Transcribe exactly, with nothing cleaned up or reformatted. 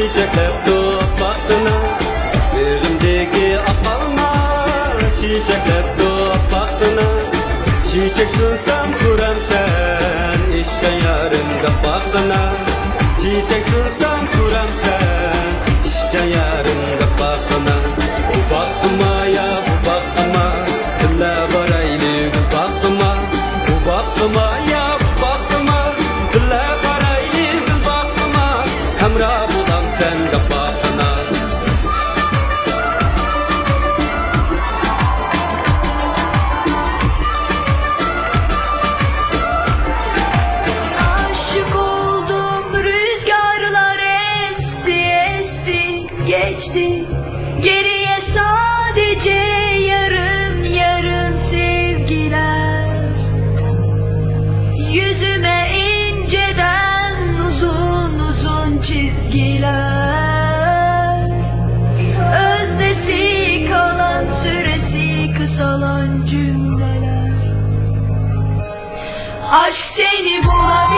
چېچەكلەپتۇ ئاپئاققىنا، بېغىمدىكى ئاق ئالما، چېچەكلەپتۇ ئاپئاققىنا. چېچەك سۇنسام كۆرەمسەن، ئىشچان يارىم گاپاققىنا. چېچەك سۇنسام كۆرەمسەن، ئىشچان يارىم گاپاققىنا. بۇ باققىما يا بۇ باققىما، بىللە بارايلى گۈل باققىما. بۇ باققىما يا بۇ باققىما، بىللە بارايلى گۈل باققىما. ھەمراھ بولامسەن گاپاققىنا. Aşık oldum, rüzgarlar esti, esti, geçti. Geriye sadece yarım yarım sevgiler. Yüzüme inceden uzun uzun çizgiler. Öznesi kalan, süresi kısalan cümleler. Aşk seni bulabilir.